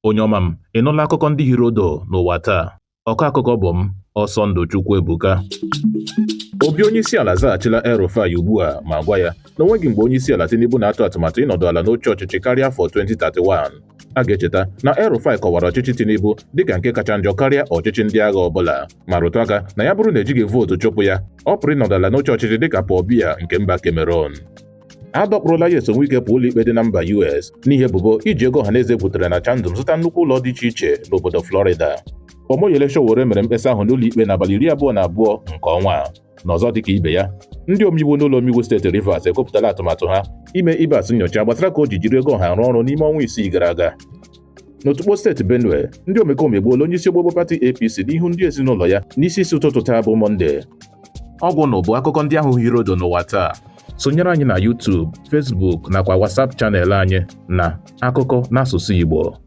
Onye ọma m, ị nụla akụkọ ndị hiri odo n'ụwa taa? Ọkọ akụkọ bụ m, Ọsọndụ Chukwuebuka. Obi onyeisiala zaghachila El-Rufai ugbu a ma gwa ya na onweghị mgbe onyeisiala Tinubu na-atụ atụmatụ ịnọdụ ala n'oche ọchịchị karịa afọ 2031. A ga-echeta na El-Rufai kọwara ọchịchị Tinubu dịka nke kacha njọ karịa ọchịchị ndị agha ọbụla, ma rụtụ aka na ya bụrụ na ejighị vootu chụpụ ya, ọ pụrụ ịnọdụ ala n'oche ọchịchị dịka Paul Biya nke mba Cameroon. A dọkpụrụla Nyesom Wike pụọ ụlọikpe dị na mba US n'ihi ebubo iji ego ọhaneze gwutere na chandum zụta nnukwu ụlọ dị iche iche n'obodo Florida. Omoyele Sowore mere mkpesa ahụ n'ụlọikpe n'abalị 22 nke ọnwa a. N'ọzọ dịka ibe ya, ndị omeiwu n'ụlọ omeiwu steeti Rivers ekwupụtala atụmatụ ha ime Ibas nyocha gbasara ka o ji jiri ego ọha rụọ ọrụ n'ime ọnwa 6 gara aga. N'Otukpo steeti Benue, ndị omekome egbuola onye isi ogbogbo pati APC n'ihu ndị ezinụlọ ya n'isi isi ụtụtụ taa bụ Mọnde. Ọ gwụ na bụ akụkọ ndị ahụ hiri odo n'ụwa taa. Sonyere anyị na YouTube, Facebook nakwa WhatsApp channel anyị na Akụkọ n'asụsụ Igbo.